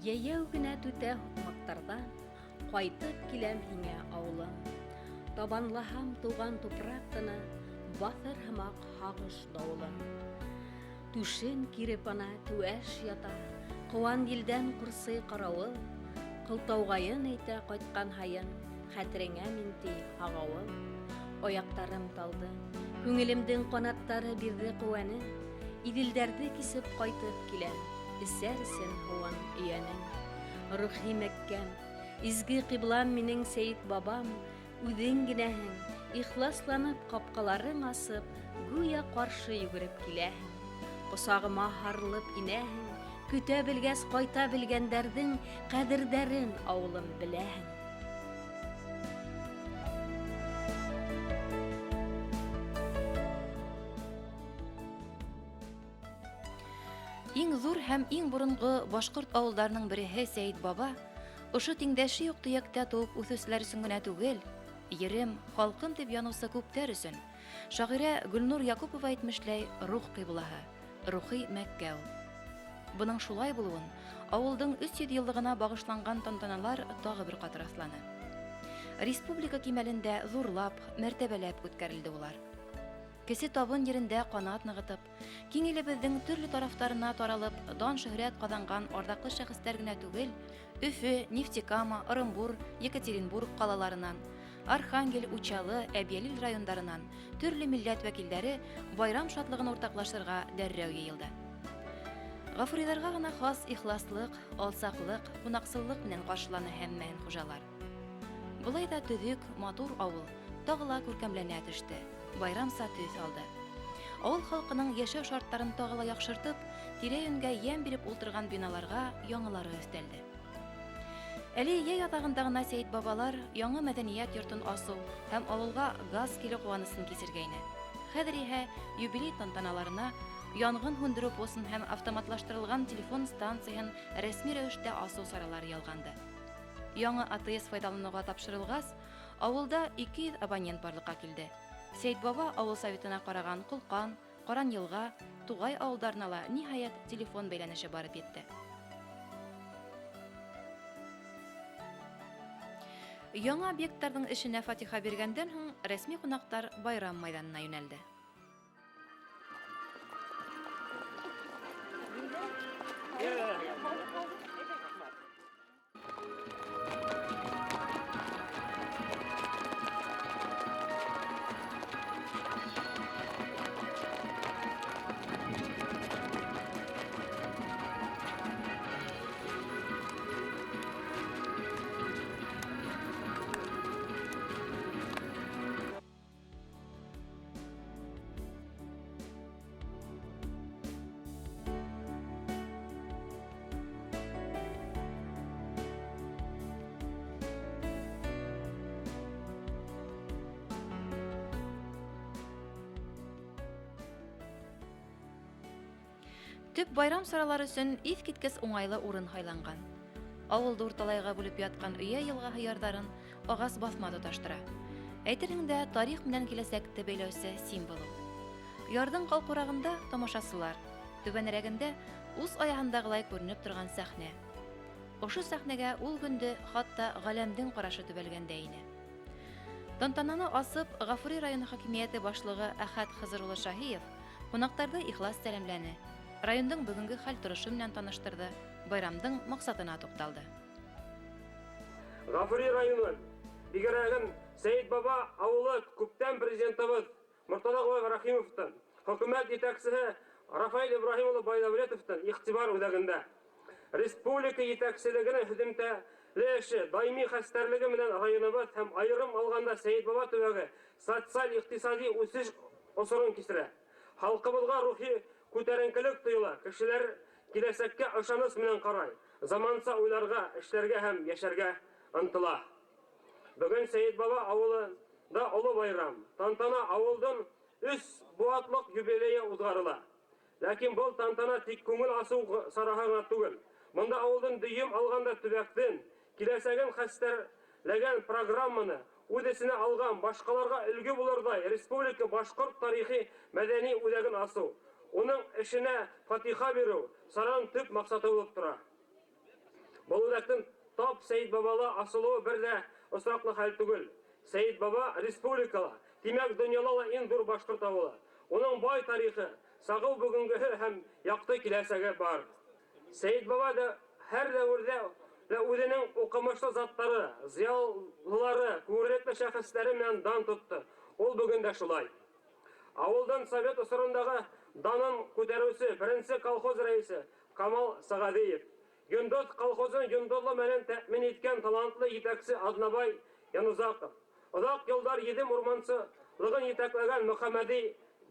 Йәйәү генә түтә һуҡмаҡтарҙан Ҡайтып киләм һиңә, ауылым. Табанлаһам тыуған тупраҡ тыны Баҫыр һымаҡ һағыш дауылын. Түшен киреп ана түәш ята, Ҡыуан елдән ҡурсый ҡарауыл. Ҡылтауғайын әйтә ҡайтҡан һайын, Хәтереңә мин ти һағауыл. Аяҡтарым талды, күңелемдең ҡанаттары бирҙе ҡыуәне. Иҙелдәрҙе кисеп ҡайтып киләм, Эсәр өсөн һыуын өйәнең. Рухи Мәккәм, изге ҡиблам минең Сәйет бабам, үҙең генәһең, Ихласланып ҡапҡаларың асып, Гүя ҡаршы йүгереп киләһең. Ҡосағыма һарылып инәһең, Көтә белгәс ҡайта белгәндәрҙең Ҡәҙерҙәрен, ауылым, беләһең. Иң ҙур һәм иң боронғо башҡорт ауылдарының береһе Сәйет баба ошо тиңдәше юҡ төйәктә тыуып үҫеүселәр өсөн генә түгел, ерем, халҡым тип яныусы күптәр өсөн, шағирә Гөлнур Якупова әйтмешләй, рух ҡиблаһы, рухи Мәккә ул. Бының шулай булыуын ауылдың 300 йыллығына бағышланған тантаналар тағы бер ҡат раҫланы. Республика кимәлендә ҙурлап, мәртәбәләп үткәрелде улар. Кесе табын ерендә ҡанат нығытып, киң илебеҙҙең төрлө тарафтарына таралып, дан-шөһрәт ҡаҙанған арҙаҡлы шәхестәр генә түгел, Өфө, Нефтекама, Ырымбур, Екатеринбург ҡалаларынан, Архангел, Учалы, Әбйәлил райондарынан төрлө милләт вәкилдәре байрам шатлығын уртаҡлашырға дәррәү йыйылды. Ғафуриҙарға ғына хас ихласлыҡ, алсаҡлыҡ, ҡунаҡсыллыҡ менән ҡаршыланы һәммәһен хужалар. Былай ҙа төҙөк, матур ауыл тағы ла күркәмләнә төштө, байрамса төҫ алды. Ауыл халҡының йәшәү шарттарын тағы ла яҡшыртып, тирә-йүнгә йәм биреп ултырған биналарға яңылары өҫтәлде. Әле йәй аҙағында ғына Сәйет бабалар яңы мәҙәниәт йортон асыу һәм ауылға газ килеү ҡыуанысын кисергәйне. Хәҙер иһә юбилей тантаналарына янғын һүндереү посын һәм автоматлаштырылған телефон станцияһын рәсми рәүештә асыу саралары ялғанды. Яңы АТС файҙаланыуға тапшырылғас, ауылда 200 абонент барлыҡҡа килде. Сәйетбаба авыл советына ҡараған Ҡолҡан, Ҡаранйылға, Туғай ауылдарына ла, ниһайәт, телефон бәйләнеше барып етте. Яңы объекттарҙың эшенә фатиха биргәндән һуң рәсми ҡунаҡтар байрам майҙанына йүнәлде. Төп байрам саралары өсөн иҫ киткес уңайлы урын һайланған. Ауылды урталайға бүлеп ятҡан Өйә йылғаһы ярҙарын ағас баҫма тоташтыра. Әйтерһең дә, тарих менән киләсәкте бәйләүсе символ ул. Ярҙың ҡалҡыурағында тамашасылар, түбәнерәгендә ус аяһындағылай күренеп торған сәхнә. Ошо сәхнәгә ул көндө хатта ғаләмдең ҡарашы төбәлгәндәй ине. Тантананы асып, Ғафури районы хакимиәте башлығы Әхәт Хызыр улы Шаһиев ҡунаҡтарҙы ихлас сәләмләне, райондың бөгөнгө хәл-торошо менән таныштырды, байрамдың маҡсатына туҡталды. Ғафури районы, бигерәген Сәйет баба ауылы күптән президентыбыҙ Мортаза Ғулаев Рәхимовтың, хөкүмәт етәксеһе Рафаэль Ибраһим улы Байдәүләтовтың иғтибар үҙәгендә. Республика етәкселегенең һөҙөмтәле эше, даими хәстәрлеге менән районыбыҙ һәм айырым алғанда Сәйет баба төбәге социаль-иҡтисади үҫеш осорон кисерә. Халҡыбыҙға рухи күтәренкелек тойола, кешеләр киләсәккә ышаныс менән ҡарай, заманса уйларға, эшләргә һәм йәшәргә ынтыла. Бөгөн Сәйет баба ауылында оло байрам, тантана ауылдың өс быуатлыҡ юбилейы уҙғарыла. Ләкин был тантана тик күңел асыу сараһы ғына түгел. Бында ауылдың дөйөм алғанда төбәктең киләсәген хәстәрләгән программаны үҙ эсенә алған башҡаларға өлгө булырҙай республика башҡорт тарихи мәҙәни үҙәген асыу, уның эшенә фатиха биреү сараның төп маҡсаты булып тора. Был үҙәктең тап Сәйет Бабала асылыуы бер ҙә осраҡлы хәл түгел. Сәйет Баба республикала, тимәк, донъяла ла иң ҙур башҡорт ауылы. Уның бай тарихы, сағыу бөгөнгөһө һәм яҡты киләсәге бар. Сәйет Баба да һәр дәүерҙә лә үҙенең уҡымышлы заттары, зыялылары, күренекле шәхестәре менән дан тотто. Ул бөгөн дә шулай. Ауылдан совет осорондағы данын күтәреүсе беренсе колхоз рәйесе Камал Сағадиев, Йондоҙ колхозын йондоҙло менән тәьмин иткән талантлы етәксе Аҙнабай Янузаҡов, оҙаҡ йылдар Еҙем урмансылығын етәкләгән Мөхәммәди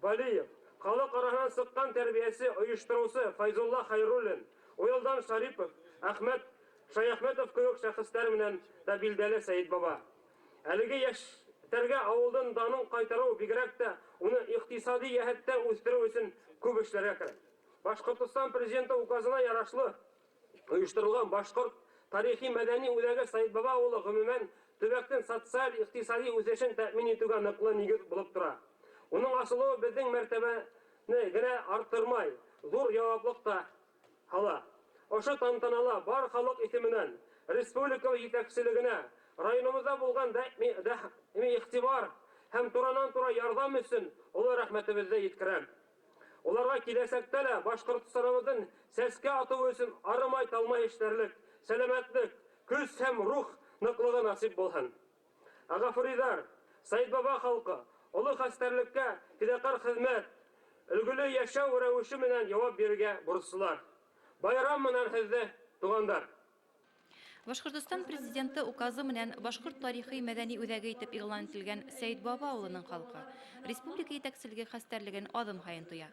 Вәлиев, халыҡ араһынан сыҡҡан тәрбиәсе, ойоштороусы Фәйзулла Хәйруллин, Уйылдан Шарипов, Әхмәт Шаяхметов кеүек шәхестәр менән дә билдәле Сәйет Баба. Әлеге йәштәргә ауылдың данын ҡайтарыу, бигерәк тә уны иҡтисади йәһәттән үҫтереү өсөн күп эшләргә кәрәк. Башҡортостан президенты указына ярашлы ойошторолған Башҡорт тарихи мәҙәни үҙәге Сәйет Баба ауылы ғөмүмән төбәктең социаль иҡтисади үҫешен тәьмин итеүгә ныҡлы нигеҙ булып тора. Уның асылыуы беҙҙең мәртәбәне генә арттырмай, ҙур яуаплыҡ та һала. Ошо тантанала бар халыҡ исеменән республика етәкселегенә районыбыҙҙа булған даими иғтибар һәм туранан-тура ярҙам өсөн оло рәхмәтебеҙҙе еткерәм. Уларға киләсәктә лә Башҡортостаныбыҙҙың сәскә атыуы өсөн арымай-талмай эшләрлек, сәләмәтлек, көс һәм рух ныҡлығы насип булһын. Ә ғафуриҙар, Сәйет Баба халҡы оло хәстәрлеккә фиҙаҡәр хеҙмәт, өлгөлө йәшәү рәүеше менән яуап бирергә бурыслылар. Байрам менән һеҙҙе, туғандар! Башҡортостан президенты указы менән Башҡорт тарихи мәҙәни үҙәге итеп иғлан ителгән Сәйет Баба ауылының халҡы республика етәкселеге хәстәрлеген аҙым һайын тоя.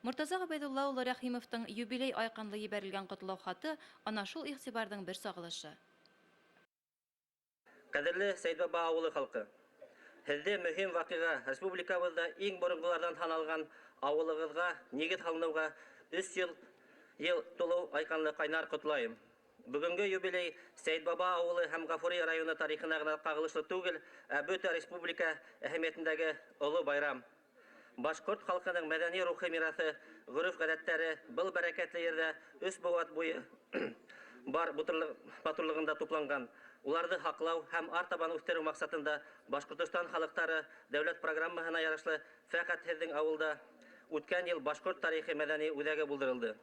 Мортаза Ғөбәйҙулла улы Рәхимовтың юбилей айҡанлы ебәрелгән ҡотлау хаты ана шул иғтибарҙың бер сағылышы. Ҡәҙерле Сәйет Баба ауылы халҡы, һеҙҙе мөһим ваҡиға республикабыҙҙа иң боронғоларҙан һаналған ауылығыҙға нигеҙ һалыныуға өс йыл тулыу айҡанлы ҡайнар ҡотлайым. Бөгөнгө юбилей Сәйет Баба ауылы һәм Ғафури районы тарихына ғына ҡағылышлы түгел, ә бөтә республика әһәмиәтендәге оло байрам. Башҡорт халҡының мәҙәни рухи мираҫы, ғөрөф-ғәҙәттәре был бәрәкәтле ерҙә өс быуат буйы бар матурлығында тупланған. Уларҙы һаҡлау һәм артабан үҫтереү маҡсатында Башҡортостан халыҡтары дәүләт программаһына ярашлы фәҡәт һеҙҙең ауылда үткән йыл Башҡорт тарихи мәҙәни үҙәге булдырылды.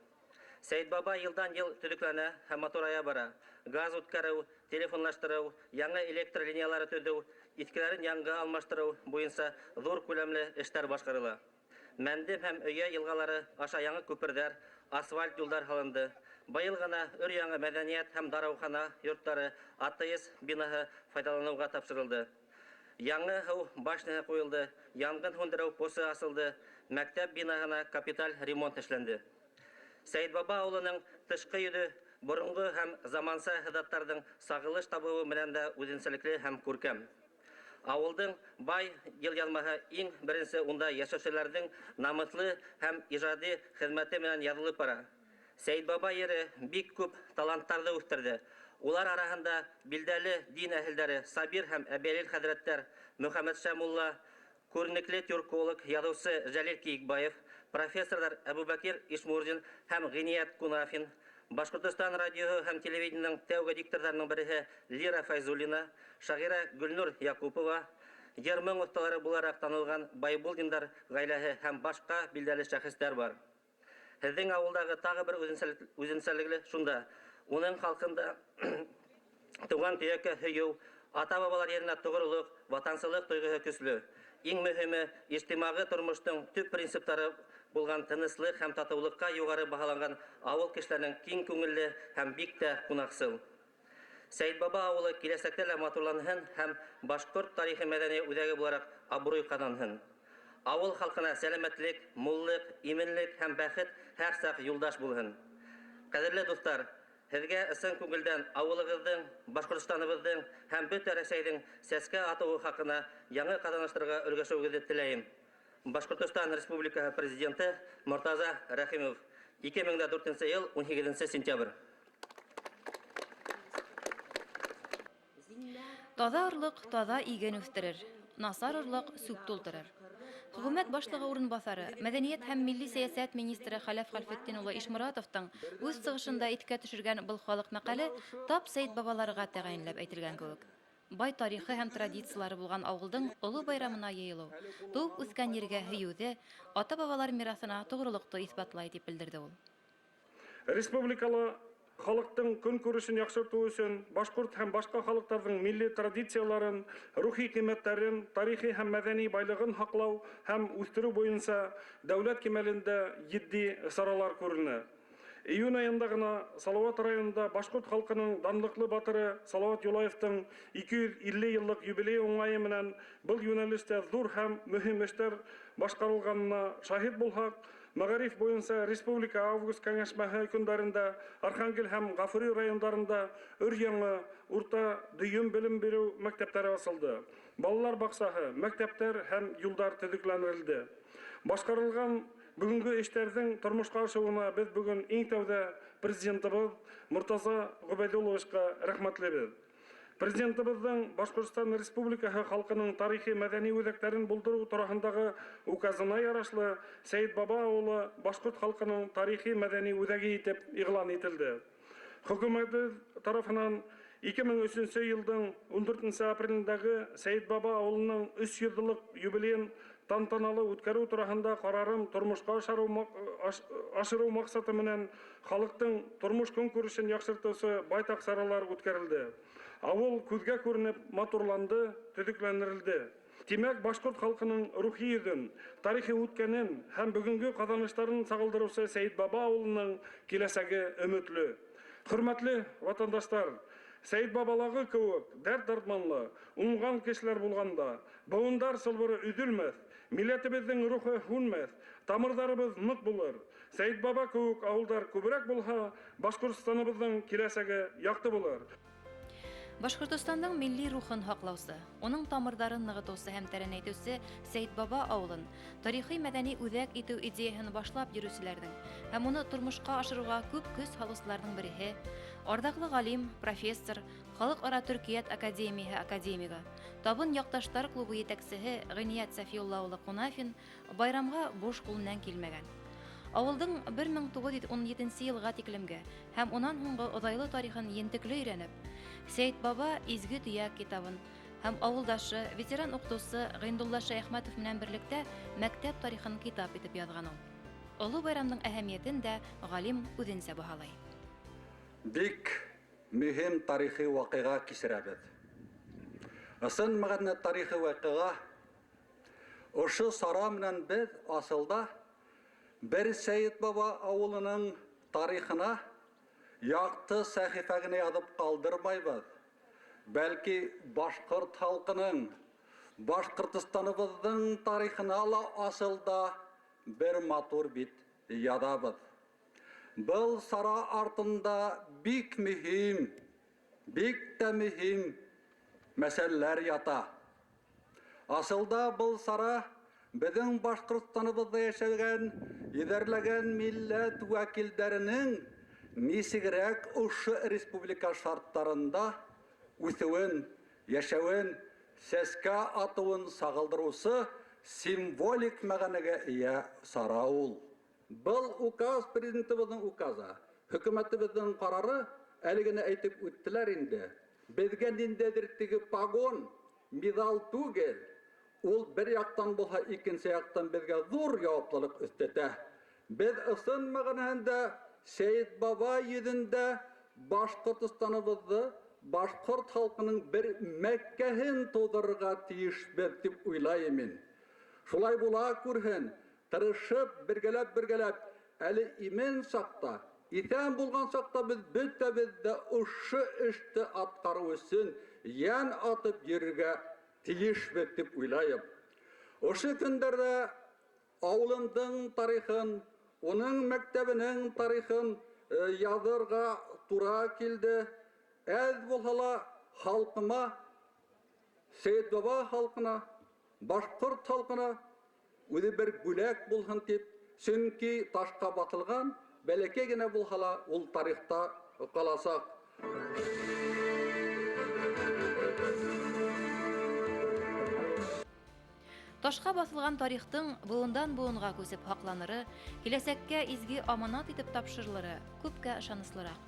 Сәйет Баба йылдан йыл төҙөкләнә һәм матурая бара. Газ үткәреү, телефонлаштырыу, яңы электр линиялары төҙөү, иҫкеләрен яңға алмаштырыу буйынса ҙур күләмле эштәр башҡарыла. Мәндем һәм Өйә йылғалары аша яңы күперҙәр, асфальт юлдар һалынды. Быйыл ғына өр-яңы мәҙәниәт һәм дарыухана йорттары, АТС бинаһы файҙаланыуға тапшырылды. Яңы һыу башняһы ҡуйылды, янғын һүндереү посы асылды, мәктәп бинаһына капиталь ремонт эшләнде. Сәйет Баба ауылының тышҡы йөҙө боронғо һәм заманса һыҙаттарҙың сағылыш табыуы менән дә үҙенсәлекле һәм күркәм. Ауылдың бай йылъяҙмаһы иң беренсе унда йәшәүселәрҙең намыҫлы һәм ижади хеҙмәте менән яҙылып бара. Сәйет Баба ере бик күп таланттарҙы үҫтерҙе. Улар араһында билдәле дин әһелдәре Сабир һәм Әбйәлил хәҙрәттәр, Мөхәммәтша мулла, күренекле тюрколог, яҙыусы Жәлил Кейекбаев, профессорҙар Әбүбәкир Ишмурзин һәм Ғиниәт Кунафин, Башҡортостан радиоһы һәм телевидениеның тәүге дикторҙарының береһе Лира Фәйзуллина, шағира Гөлнур Яҡупова, йыр-моң оҫталары булараҡ танылған Байбулдиндар ғаиләһе һәм башҡа билдәле шәхестәр бар. Һеҙҙең ауылдағы тағы бер үҙенсәлекле шунда: уның халҡында тыуған төйәккә һөйөү, ата-бабалар еренә тоғролоҡ, ватансылыҡ тойғоһо көслө. Иң мөһиме, ижтимағи тормоштоң төп принциптары булған тыныслыҡ һәм татыулыҡҡа юғары баһаланған ауыл кешеләренең киң күңелле һәм бик тә ҡунаҡсыл. Сәйет Баба ауылы киләсәктә лә матурланһын һәм башҡорт тарихи мәҙәни үҙәге булараҡ абруй ҡаҙанһын. Ауыл халҡына сәләмәтлек, муллыҡ, именлек һәм бәхет һәр саҡ юлдаш булһын. Ҡәҙерле дуҫтар, һеҙгә ысын күңелдән ауылығыҙҙың, Башҡортостаныбыҙҙың һәм бөтә Рәсәйҙең сәскә атыуы хаҡына яңы ҡаҙаныштарға өлгәшеүегеҙҙе теләйем. Башҡортостан Республикаһы Президенты Мортаза Рәхимов, 2004 йыл 18 сентябрь. Таҙа орлоҡ таҙа иген үҫтерер, насар орлоҡ сүп тултырыр. Хөкүмәт башлығы урынбаҫары, мәҙәниәт һәм милли сәйәсәт министры Хәләф Хәлфетдин улы Ишморатовтың үҙ сығышында иҫкә төшөргән был халыҡ мәҡәле тап Сәйет бабаларға тәғәйенләп әйтелгән кеүек. Бай тарихы һәм традициялары булған ауылдың оло байрамына йыйылыу, тыуып үҫкән ергә һөйөүҙе, ата-бабалар мираҫына тоғролоҡто иҫбатлай, тип белдерҙе ул. Республикала халыҡтың көнкүрешен яҡшыртыу өсөн башҡорт һәм башҡа халыҡтарҙың милли традицияларын, рухи ҡиммәттәрен, тарихи һәм мәҙәни байлығын һаҡлау һәм үҫтереү буйынса дәүләт кимәлендә етди саралар күренә. Июнь айында ғына Салауат районында башҡорт халҡының данлыҡлы батыры Салауат Юлаевтың 250 йыллыҡ юбилейы уңайы менән был йүнәлештә ҙур һәм мөһим эштәр башҡарылғанына шаһит булһаҡ, мәғариф буйынса республика август кәңәшмәһе көндәрендә Архангел һәм Ғафури райондарында өр-яңы урта дөйөм белем биреү мәктәптәре асылды. Балалар баҡсаһы, мәктәптәр һәм юлдар төҙөкләндерелде. Башҡарылған бөгөнгө эштәрҙең тормошҡа ашыуына беҙ бөгөн иң тәүҙә президентыбыҙ Мортаза Ғөбәйҙулловичҡа рәхмәтлебеҙ. Президентыбыҙҙың Башҡортостан Республикаһы халҡының тарихи мәҙәни үҙәктәрен булдырыу тураһындағы указына ярашлы Сәйет Баба ауылы башҡорт халҡының тарихи мәҙәни үҙәге итеп иғлан ителде. Хөкүмәтебеҙ тарафынан 2003 йылдың 14 апрелендәге Сәйет Баба ауылының 300 йыллыҡ юбилейын тантаналы үткәреү тураһында ҡарарын тормошҡа ашырыу маҡсаты менән халыҡтың тормош көнкүрешен яҡшыртыусы байтаҡ саралар үткәрелде. Ауыл күҙгә күренеп матурланды, төҙөкләндерелде. Тимәк, башҡорт халҡының рухи йөҙөн, тарихи үткәнен һәм бөгөнгө ҡаҙаныштарын сағылдырыусы Сәйет Баба ауылының киләсәге өмөтлө. Хөрмәтле ватандаштар, Сәйет бабалағы кеүек дәрт-дәрманлы, уңған кешеләр булғанда, быуындар сылбыры өҙөлмәҫ, милләтебеҙҙең рухы һүнмәҫ, тамырҙарыбыҙ ныҡ булыр. Сәйет баба кеүек ауылдар күберәк булһа, Башҡортостаныбыҙҙың киләсәге яҡты булыр. Башҡортостандың милли рухын һаҡлаусы, уның тамырҙарын нығытыусы һәм тәрәнәйтеүсе Сәйет Баба ауылын тарихи мәҙәни үҙәк итеү идеяһын башлап йөрөүселәрҙең һәм уны тормошҡа ашырыуға күп көс һалыусыларҙың береһе, арҙаҡлы ғалим, профессор, Халыҡ-ара Төркиәт академияһы академигы, Табын яҡташтар клубы етәксеһе Ғиниәт Сәфиулла улы Ҡунафин байрамға буш ҡул менән килмәгән. Ауылдың 1917 йылға тиклемге һәм унан һуңғы оҙайлы тарихын ентекле өйрәнеп, Сәйет Баба изге төйәк китабын һәм ауылдашы, ветеран уҡытыусы Ғиндулла Шәйәхмәтов менән берлектә мәктәп тарихын китап итеп яҙған ул. Оло байрамдың әһәмиәтен дә ғалим үҙенсә баһалай. Бик мөһим тарихи ваҡиға кисерәбеҙ. Ысын мәғәнә тарихи ваҡиға. Ошо сара менән беҙ асылда бер Сәйет Баба ауылының тарихына яҡты сәхифә генә яҙып ҡалдырмайбыҙ. Бәлки башҡорт халҡының, Башҡортостаныбыҙҙың тарихына ла асылда бер матур бит яҙабыҙ. Был сара артында бик мөһим, бик тә мөһим мәсьәләләр ята. Асылда был сара беҙҙең Башҡортостаныбыҙҙа йәшәгән, йөҙәрләгән милләт вәкилдәренең нисегерәк ошо республика шарттарында үҫеүен, йәшәүен, сәскә атыуын сағылдырыусы символик мәғәнәгә эйә сара ул. Был указ президентыбыҙҙың указы, хөкүмәтебеҙҙең ҡарары әле генә әйтеп үттеләр инде. Беҙгә ниндәйҙер теге погон, миҙал түгел. Ул бер яҡтан булһа, икенсе яҡтан беҙгә ҙур яуаплылыҡ өҫтәтә. Беҙ ысын мәғәнәһендә Сәйет Баба йөҙөндә Башҡортостаныбыҙҙы, башҡорт халҡының бер мәккәһен тыуҙырырға тейешбеҙ тип уйлайым мин. Шулай була күрһен, тырышып, бергәләп-бергәләп, әле имен саҡта, иҫән булған саҡта беҙ бөтәбеҙ ҙә ошо эште атҡарыу өсөн йән атып йөрөргә тейешбеҙ тип уйлайым. Ошо көндәрҙә ауылымдың тарихын, уның мәктәбенең тарихын яҙырға тура килде. Әҙ булһа ла халҡыма, Сәйет Баба халҡына, башҡорт халҡына үҙе бер бүләк булһын тип, сөнки ташҡа батылған, бәләкәй генә булһа ла ул тарихта ҡаласаҡ. Ташҡа баҫылған тарихтың быуындан быуынға күсеп һаҡланыры, киләсәккә изге аманат итеп тапшырылыры күпкә ышаныслыраҡ.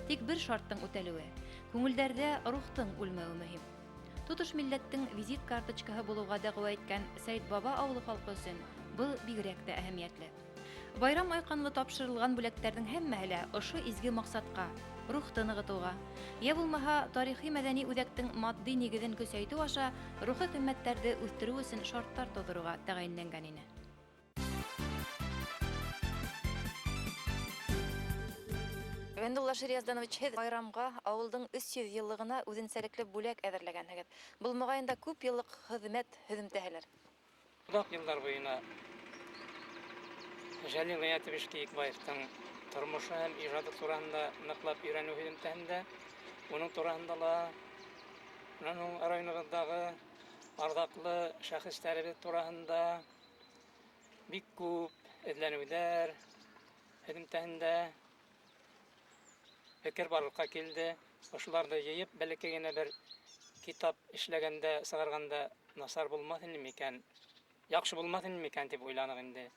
Тик бер шарттың үтәлеүе, күңелдәрҙә рухтың үлмәүе мөһим. Тотош милләттең визит карточкаһы булыуға дәғүә иткән Сәйетбаба ауылы халҡы өсөн был бигерәк тә әһәмиәтле. Байрам айҡанлы тапшырылған бүләктәрҙең һәммәһе лә ошо изге маҡсатҡа, рухты нығытыуға, йә булмаһа тарихи-мәҙәни үҙәктең матди нигеҙен көсәйтеү аша рухи ҡиммәттәрҙе үҫтереү өсөн шарттар тыуҙырыуға тәғәйенләнгән ине. Габдулла Шириазданович, һеҙ байрамға ауылдың 300 йыллығына үҙенсәлекле бүләк әҙерләгәнһегеҙ. Был моғайын да күп йыллыҡ хеҙмәт һөҙөмтәһелер. Оҙаҡ йылдар буйына Жәлил Ғиниәтович Кейекбаевтың тормошо һәм ижады тураһында ныҡлап өйрәнеү һөҙөмтәһендә, уның тураһында ла, унан һуң районыбыҙҙағы арҙаҡлы шәхестәребеҙ тураһында бик күп эҙләнеүҙәр һөҙөмтәһендә фекер барлыҡҡа килде. Ошоларҙы йыйып, бәләкәй генә бер китап эшләгәндә, сығарғанда насар булмаҫ ине микән, яҡшы булмаҫ ине микән тип уйланыҡ инде.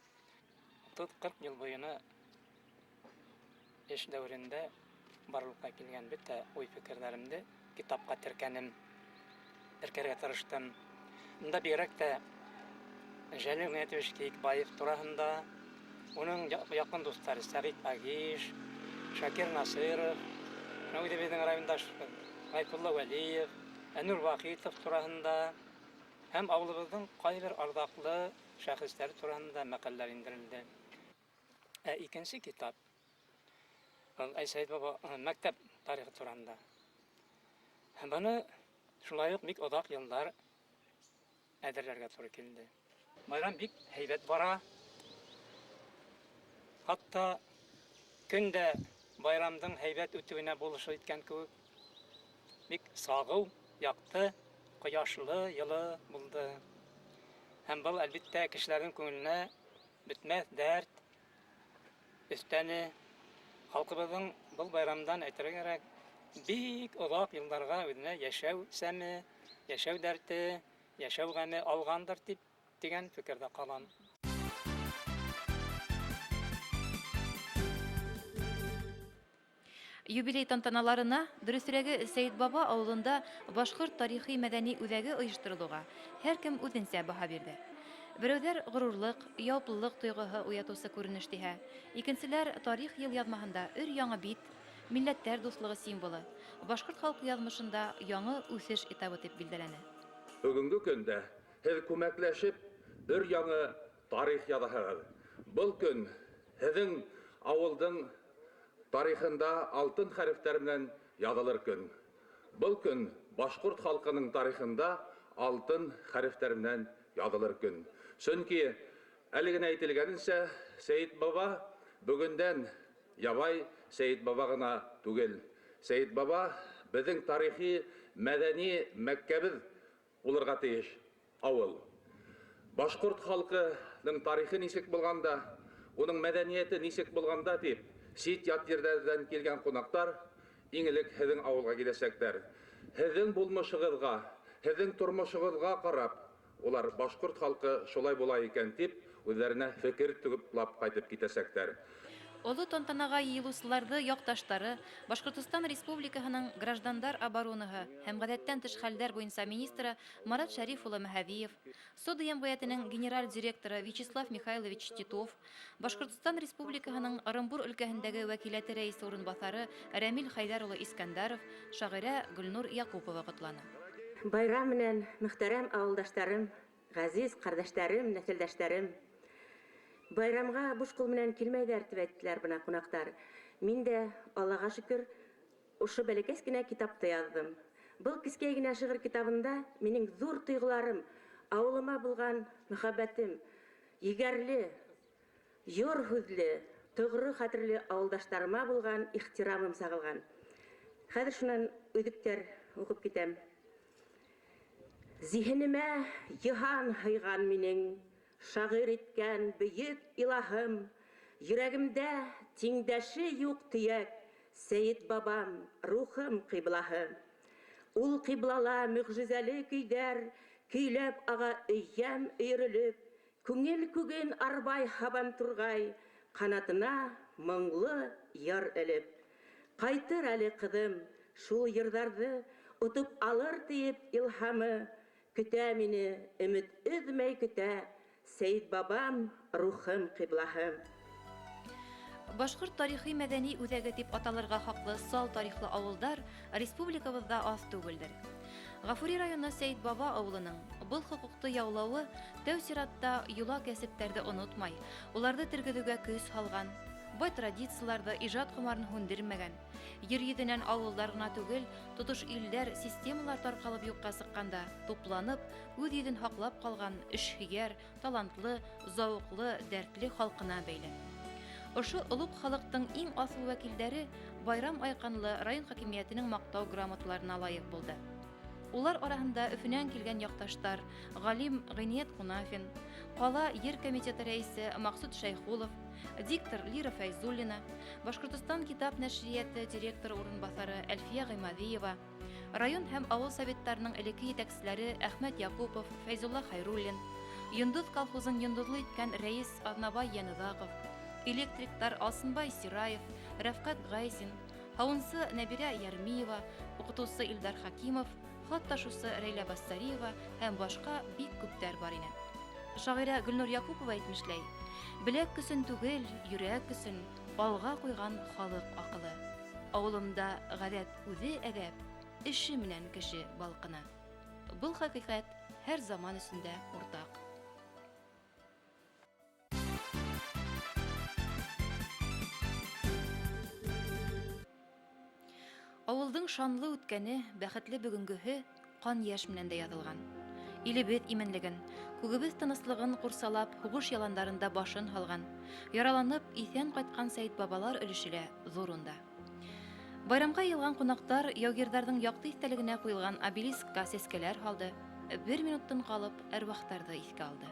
30-40 йыл буйына эш дәүерендә барлыҡҡа килгән бөтә уй-фекерҙәремде китапҡа теркәнем, теркәргә тырыштым. Унда бигерәк тә Жәлил Ғиниәтович Кейекбаев тураһында, уның яҡын дуҫтары Сәғит Агиш, Шакир Насыров, үҙебеҙҙең райондаш Ғәйфулла Вәлиев, Әнүр Вахитов тураһында һәм ауылыбыҙҙың ҡайбер арҙаҡлы шәхестәре тураһында мәҡәләләр индерелде. Ә икенсе китап был Сәйет баба мәктәп тарихы тураһында. Һәм быны шулай уҡ бик оҙаҡ йылдар әҙерләргә тура килде. Байрам бик һәйбәт бара. Хатта көн дә байрамдың һәйбәт үтеүенә булышлыҡ иткән кеүек бик сағыу, яҡты, ҡояшлы йылы булды. Һәм был, әлбиттә, кешеләрҙең күңеленә бөтмәҫ дәрт өҫтәне. Халҡыбыҙҙың был байрамдан әйтергә кәрәк, бик оҙаҡ йылдарға үҙенә йәшәү сәме, йәшәү дәрте, йәшәү ғәме алғандыр тип тигән фекерҙә ҡалам. Юбилей тантаналарына, дөрөҫөрәге, Сәйетбаба ауылында башҡорт тарихи-мәҙәни үҙәге ойошторолоуға һәр кем үҙенсә баһа бирҙе. Берәүҙәр ғорурлыҡ, яуаплылыҡ тойғоһо уятыусы күренеш тиһә, икенселәр тарих йылъяҙмаһында өр-яңы бит, милләттәр дуҫлығы символы, башҡорт халҡы яҙмышында яңы үҫеш этабы тип билдәләне. Бөгөнгө көндә һеҙ күмәкләшеп өр-яңы тарих яҙаһығыҙ. Был көн һеҙҙең ауылдың тарихында алтын хәрефтәр менән яҙылыр көн. Был көн башҡорт халҡының тарихында алтын хәрефтәр менән яҙылыр көн. Сөнки әле генә әйтелгәненсә, Сәйет баба бөгөндән ябай Сәйет баба ғына түгел. Сәйет баба беҙҙең тарихи, мәҙәни мәккәбеҙ булырға тейеш ауыл. Башҡорт халҡының тарихы нисек булғанда, уның мәҙәниәте нисек булғанда тип сит ят ерҙәрҙән килгән ҡунаҡтар иң элек һеҙҙең ауылға киләсәктәр. Һеҙҙең булмышығыҙға, һеҙҙең тормошоғоҙға ҡарап, улар башҡорт халҡы шулай була икән тип үҙҙәренә фекер туплап ҡайтып китәсәктәр. Оло тантанаға йыйылыусыларҙы яҡташтары Башҡортостан Республикаһының граждандар оборонаһы һәм ғәҙәттән тыш хәлдәр буйынса министры Марат Шәриф улы Мәһәвиев, Сода йәмғиәтенең генераль директоры Вячеслав Михайлович Титов, Башҡортостан Республикаһының Ырымбур өлкәһендәге вәкиләте рәйесе урынбаҫары Рәмил Хәйҙәр улы Искәндәров, шағирә Гөлнур Яҡупова ҡотланы. Байрам менән мөхтәрәм ауылдаштарым, ғәзиз ҡәрҙәштәрем, нәҫелдәштәрем. Байрамға буш ҡул менән килмәйҙәр тип әйттеләр бына ҡунаҡтар. Мин дә, Аллаға шөкөр, ошо бәләкәс кенә китапты яҙҙым. Был кескәй генә шиғыр китабында минең ҙур тойғоларым, ауылыма булған мөхәббәтем, егәрле, йор һүҙле, тоғро хәтерле ауылдаштарыма булған ихтирамым сағылған. Хәҙер шунан өҙөктәр уҡып китәм. Зиһенемә йыһан һыйған минең, шағир иткән бөйөк илаһым, йөрәгемдә тиңдәше юҡ төйәк, Сәйет бабам, рухым ҡиблаһы. Ул ҡиблала мөғжизәле көйҙәр, Көйләп аға өйәм өйрөлөп, күңел күген арбай һабан турғай, ҡанатына моңло йыр элеп. Ҡайтыр әле ҡыҙым, шул йырҙарҙы отоп алыр тиеп илһамы, көтә мине, өмөт өҙмәй көтә, Сәйет бабам, рухым ҡиблаһым. Башҡорт тарихи мәҙәни үҙәге тип аталырға хаҡлы сал тарихлы ауылдар республикабыҙҙа аҙ түгелдер. Ғафури районы Сәйет Баба ауылының был хоҡуҡты яулауы тәү сиратта йола кәсептәрҙе онотмай, уларҙы тергеҙеүгә көс һалған, бай традицияларҙы ижад ҡомарын һүндермәгән, ер йөҙөнән ауылдар ғына түгел, тотош илдәр, системалар тарҡалып юҡҡа сыҡҡанда тупланып, үҙ йөҙөн һаҡлап ҡалған эшһөйәр, талантлы, зауыҡлы, дәртле халҡына бәйле. Ошо олуғ халыҡтың иң аҫыл вәкилдәре байрам айҡанлы район хакимиәтенең маҡтау грамоталарына лайыҡ булды. Улар араһында Өфөнән килгән яҡташтар ғалим Ғиниәт Ҡунафин, ҡала ер комитеты рәйесе Маҡсут Шәйхулов, диктор Лира Фәйзуллина, Башҡортостан китап нәшриәте директоры урынбаҫары Әлфиә Ғимаҙиева, район һәм ауыл советтарының элекке етәкселәре Әхмәт Яҡупов, Фәйзулла Хайруллин, Йондоҙ колхозын йондоҙло иткән рәйес Аҙнабай Йәноҙаҡов, электриктар Алсынбай Сираев, Рәфҡәт Ғайзин, һауынсы Нәбирә Йәрмиева, уҡытыусы Илдар Хакимов, хат ташыусы Рәйлә Бассариева һәм башҡа бик күптәр бар ине. Шағирә Гөлнур Яҡупова әйтмешләй, беләк көсөн түгел, йөрәк көсөн алға ҡуйған халыҡ аҡылы. Ауылымда ғәҙәт үҙе әҙәп, эше менән кеше балҡына. Был хәҡиҡәт һәр заман өсөн дә уртаҡ. Ауылдың шанлы үткәне, бәхетле бөгөнгөһө ҡан йәш менән дә яҙылған. Илебеҙ именлеген, күгебеҙ тыныслығын ҡурсалап, һуғыш яландарында башын һалған, яраланып, иҫән ҡайтҡан Сәйет бабалар өлөшө лә ҙур унда. Байрамға йыйылған ҡунаҡтар яугирҙарҙың яҡты иҫтәлегенә ҡуйылған обелискка сәскәләр һалды, бер минуттан ҡалып әрвахтарҙы иҫкә алды.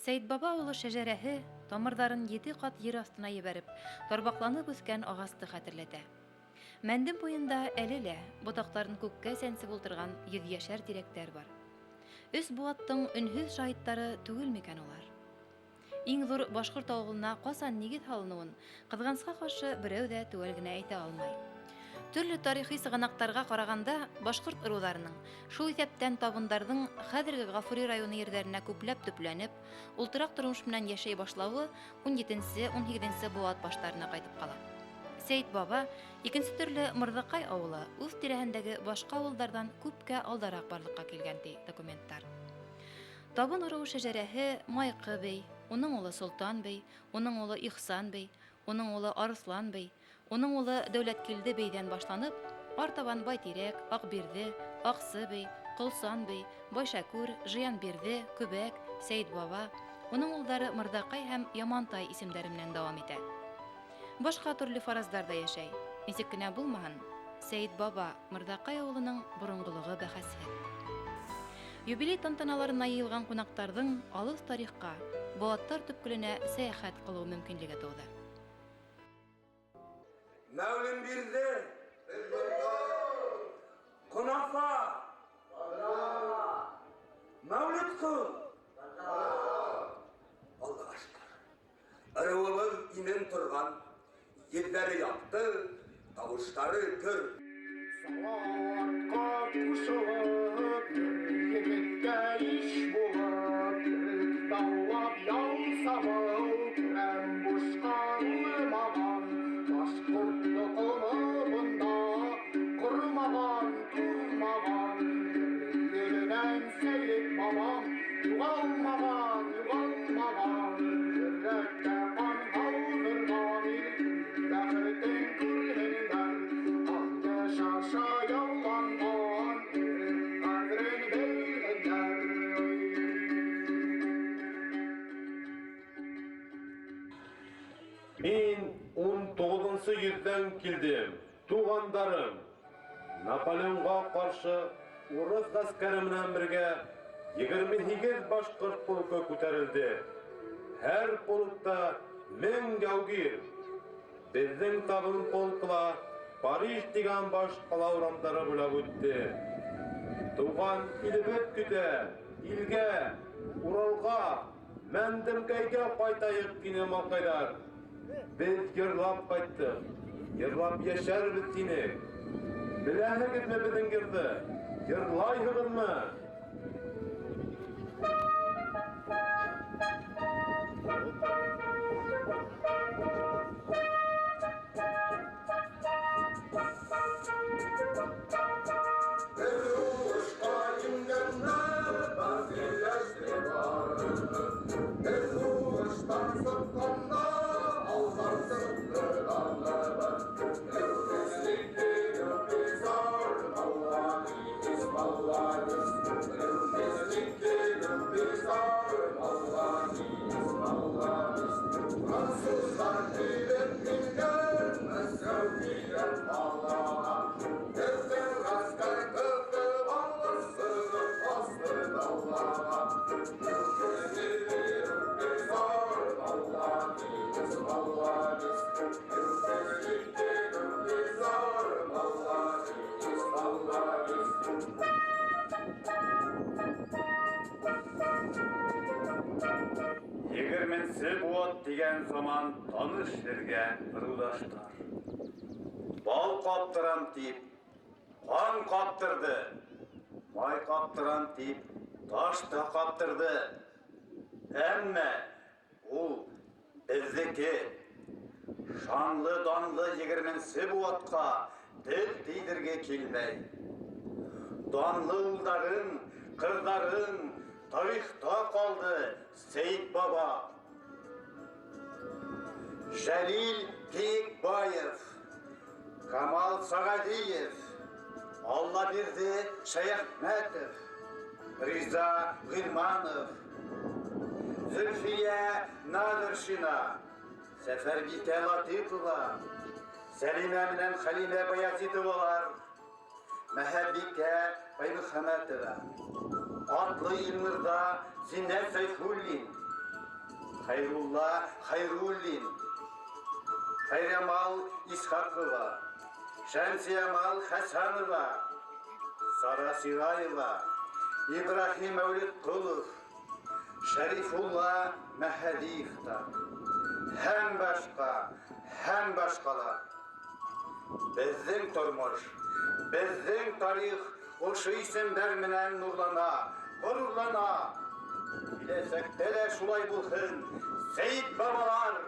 Сәйет баба ауылы шәжәрәһе тамырҙарын 7 ҡат ер аҫтына ебәреп, тарбаҡланып үҫкән ағасты хәтерләтә. Мәндем буйында әле лә ботаҡтарын күккә сәнсеп ултырған йөҙйәшәр тирәктәр бар. Өс быуаттың өнһөҙ шаһиттары түгел микән улар? Иң ҙур башҡорт ауылына ҡасан нигеҙ һалыныуын ҡыҙғансҡа ҡаршы берәү ҙә теүәл генә әйтә алмай. Төрлө тарихи сығанаҡтарға ҡарағанда, башҡорт ырыуҙарының, шул иҫәптән табындарҙың хәҙерге Ғафури районы ерҙәренә күпләп төпләнеп, ултыраҡ тормош менән йәшәй башлауы 17-18 быуат баштарына ҡайтып ҡала. Сәйет баба икенсе төрлө Мырҙаҡай ауылы үҙ тирәһендәге башҡа ауылдарҙан күпкә алдараҡ барлыҡҡа килгән ти документтар. Табын ырыуы шәжәрәһе Майҡы бей, уның улы Солтан бей, уның улы Ихсан бей, уның улы Арыҫлан бей, уның улы Дәүләткилде бейҙән башланып, артабан Байтирәк, Аҡбирҙе, Аҡсы бей, Ҡолсан бей, Байшәкүр, Жыянбирҙе, Көбәк, Сәйет баба, уның улдары Мырҙаҡай һәм Ямантай исемдәре менән дауам итә. Башҡа төрлө фараздар ҙа йәшәй. Нисек кенә булмаһын, Сәйет баба Мырҙаҡай ауылының боронғолоғо бәхәсһеҙ. Юбилей тантаналарына йыйылған ҡунаҡтарҙың алыҫ тарихҡа, быуаттар төпкөлөнә сәйәхәт ҡылыу мөмкинлеге тыуҙы. Мәүлем бирҙе, ҡунафа, мәүлет ҡыл, Аллаға шөкөр. Ырыуыбыҙ имен торған, елдәре яҡты, тауыштары көр. Салауатҡа ҡушылып, егеткә иш булып, терлек даулап, яу сабып, көрәм бушҡа булмаған, башҡорт тоҡомо бында ҡормаған, туҙмаған, еренән Сәйет бабам юғалмаған, юғалмаған, йөрәктә ҡан һауҙырған ил бәхетен күрһендәр, ҡанды шаша яуланған ирек ҡәҙерен белһендәр. Мин 19-нсы йөҙҙән килдем, туғандарым. Наполеонға ҡаршы урыҫ ғәскәре менән бергә 28 башҡорт полкы күтәрелде. Һәр полкта 1000 яугир. Беҙҙең табын полкы ла Париж тигән баш ҡала урамдары буйлап үтте. Тыуған илебеҙ көтә, илгә, Уралға, Мәндемкәйгә ҡайтайыҡ, тине малҡайҙар. Беҙ йырлап ҡайттыҡ, йырлап йәшәрбеҙ, тинек. Беләһегеҙме беҙҙең йырҙы? Йырлайһығыҙмы? Егерменсе быуат тигән заман таныш һеҙгә, ырыуҙаштар. Бал ҡаптырам тип, ҡан ҡаптырҙы. Май ҡаптырам тип, таш та ҡаптырҙы. Әммә ул беҙҙеке. Шанлы данлы егерменсе быуатҡа тел тейҙерге килмәй. Данлы улдарың, ҡыҙҙарың тарихта ҡалды, Сәйет баба. Жәлил Кейекбаев, Камал Сағадиев, Аллабирҙе Шәйәхмәтов, Риза Ғилманов, Зөлфиә Наҙыршина, Сәфәрбикә Латипова, Сәлимә менән Хәлимә Баязитовалар, Мәһәббикә Баймөхәмәтова, Атлы Илнурҙа Зиннәт Сәйфуллин, Хәйрулла Хәйруллин, Хәйрәмал Исхаҡова, Шәмсиямал Хәсәнова, Сара Сираева, Ибраһим Мәүлетҡолов, Шәрифулла Мәһәдиевтар һәм башҡа, һәм башҡалар. Беҙҙең тормош, беҙҙең тарих ошо исемдәр менән нурлана, ғорурлана. Киләсәктә лә шулай булһын, Сәйет бабалар!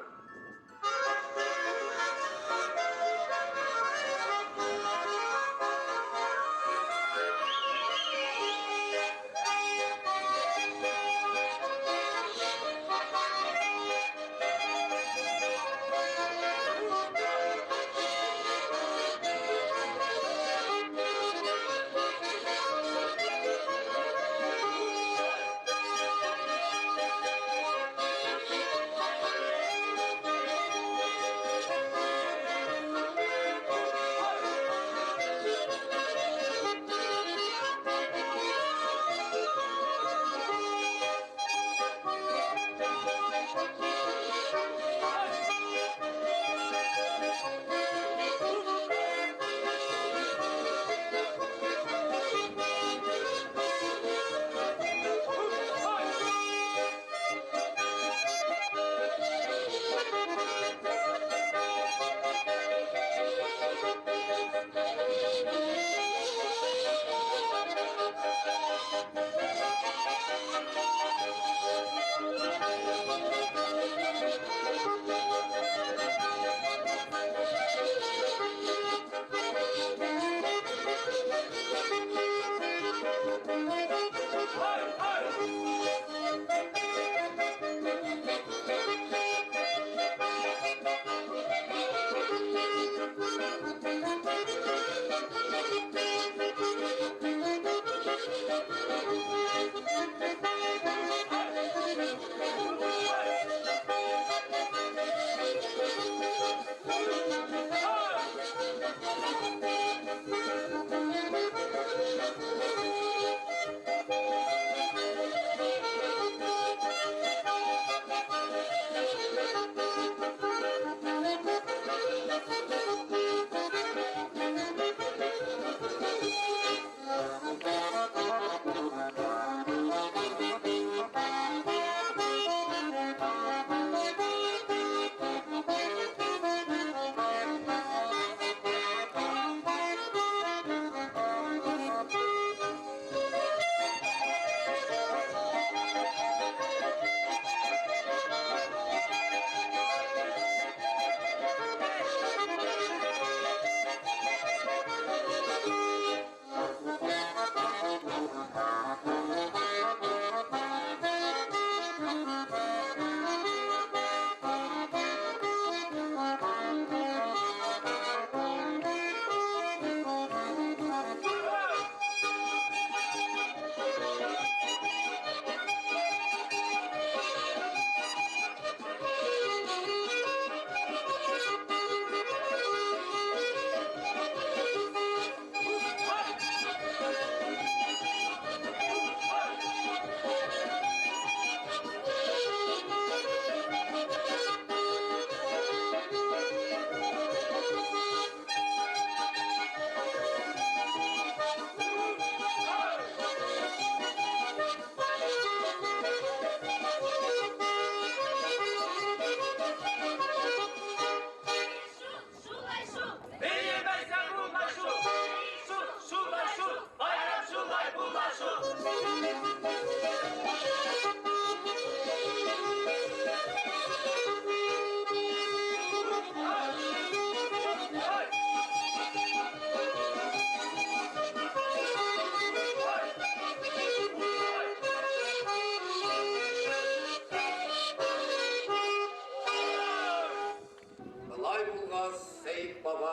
Былай булғас, Сәйет баба,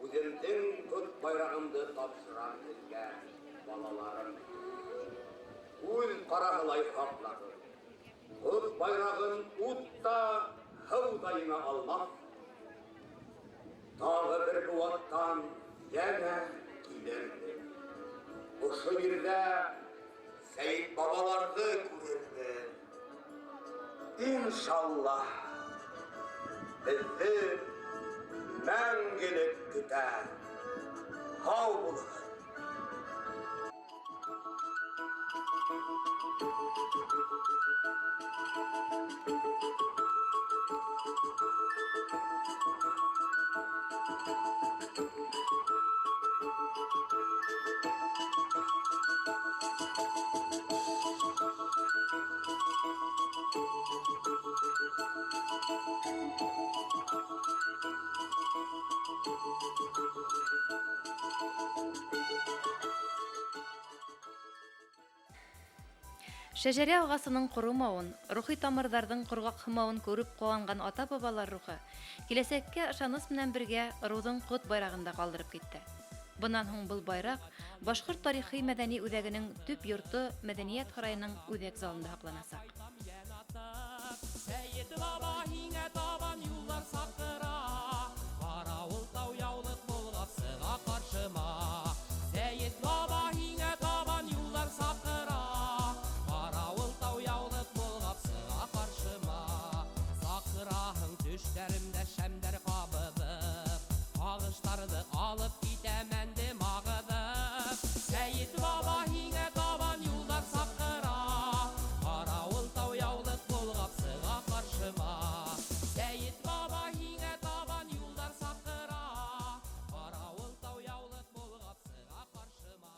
үҙемдең ҡот байрағымды тапшырам һеҙгә, балаларым. Күҙ ҡараһылай һаҡлағыҙ. Ҡот байрағын ут та, һыу ҙа еңә алмаҫ. Тағы бер быуаттан йәнә килермен. Ошо ерҙә Сәйет бабаларҙы күрермен. Иншаллаһ, беҙҙе мәңгелек көтә. Һау булығыҙ. Шәжәрә ағасының ҡоромауын, рухи тамырҙарҙың ҡорғаҡһымауын күреп ҡыуанған ата-бабалар рухы киләсәккә ышаныс менән бергә ырыуҙың ҡот байрағын да ҡалдырып китте. Бынан һуң был байраҡ Башҡорт тарихи мәҙәни үҙәгенең төп йорто Мәҙәниәт һарайының үҙәк залында һаҡланасаҡ. Сәйет баба һиңә табан юлдар саҡыра, ҡарауыл тау яулыҡ болғап сыға ҡаршыма. Сәйет баба һиңә табан юлдар саҡыра, ҡарауыл тау яулыҡ болғап сыға ҡаршыма. Саҡыраһың төштәремдә шәмдәр ҡабыҙып, һағыштарҙы алып китәм әндем ағыҙып. Сәйет баба һиңә табан юлдар саҡыра, ҡарауыл тау яулыҡ болғап сыға ҡаршыма. Сәйет баба һиңә табан юлдар саҡыра, ҡарауыл тау яулыҡ болғап сыға ҡаршыма.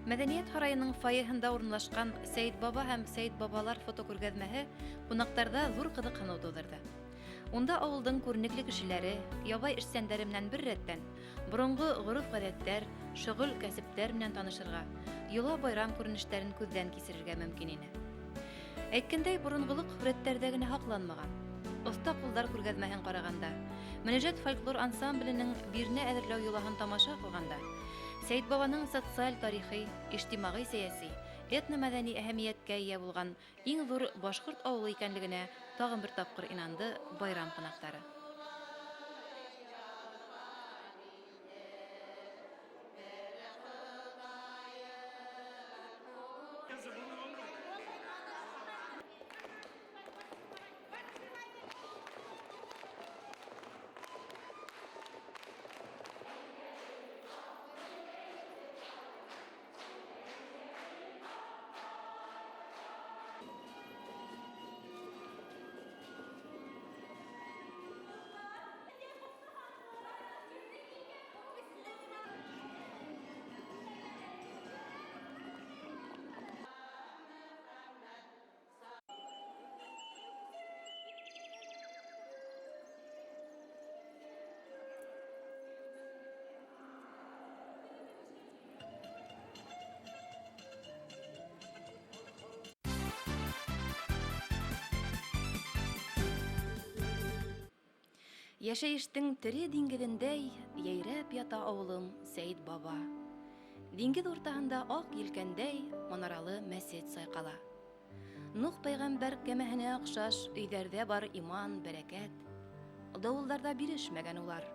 Мәҙәниәт һарайының фойеһында урынлашҡан Сәйет баба һәм Сәйет бабалар фотокүргәҙмәһе ҡунаҡтарҙа ҙур ҡыҙыҡһыныу тыуҙырҙы. Унда ауылдың күренекле кешеләре, ябай эшсәндәре менән бер рәттән боронғо ғөрөф-ғәҙәттәр, шөғөл кәсептәр менән танышырға, йола байрам күренештәрен күҙҙән кисерергә мөмкин ине. Әйткәндәй, боронғолоҡ һүрәттәрҙә генә һаҡланмаған. Оҫта ҡулдар күргәҙмәһен ҡарағанда, Мөнәжәт фольклор ансамбленең бирнә әҙерләү йолаһын тамаша ҡылғанда, Сәйет бабаның социаль тарихи, ижтимағи сәйәси, этномәҙәни әһәмиәткә эйә булған иң ҙур башҡорт ауылы икәнлегенә тағын бер тапҡыр инанды байрам ҡунаҡтары. Йәшәйештең тере диңгеҙендәй йәйрәп ята ауылым Сәйет баба. Диңгеҙ уртаһында аҡ елкәндәй манаралы мәсет сайҡала. Нух пәйғәмбәр кәмәһенә оҡшаш өйҙәрҙә бар иман, бәрәкәт. Дауылдарҙа бирешмәгән улар.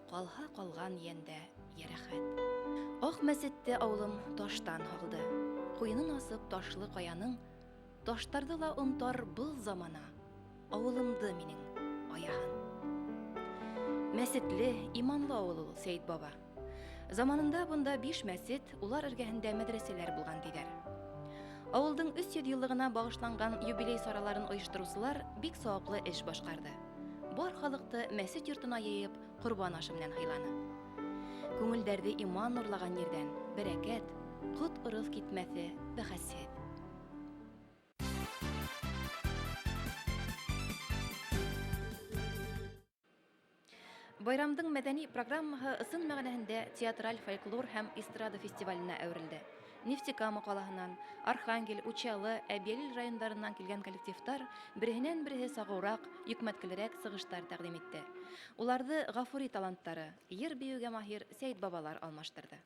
Ҡалһа ҡалған йәндә йәрәхәт. Аҡ мәсетте ауылым таштан һалды. Ҡуйынын асып ташлы ҡаяның, таштарҙы ла онтар был замана. Ауылымды минең аяһын. Мәсетле, иманлы ауыл ул Сәйет баба. Заманында бында 5 мәсет, улар эргәһендә мәҙрәсәләр булған тиҙәр. Ауылдың 300 йыллығына бағышланған юбилей сараларын ойоштороусылар бик сауаплы эш башҡарҙы. Бар халыҡты мәсет йортона йыйып, ҡорбан ашы менән һыйланы. Күңелдәрҙе иман нурлаған ерҙән бәрәкәт, ҡот-ырыҫ китмәҫе бәхәсһеҙ. Байрамдың мәҙәни программаһы ысын мәғәнәһендә театраль фольклор һәм эстрада фестиваленә әүерелде. Нефтекама ҡалаһынан, Архангел, Учалы, Әбйәлил райондарынан килгән коллективтар береһенән береһе сағыуыраҡ, йөкмәткелерәк сығыштар тәҡдим итте. Уларҙы Ғафури таланттары, йыр бейеүгә маһир Сәйет бабалар алмаштырҙы.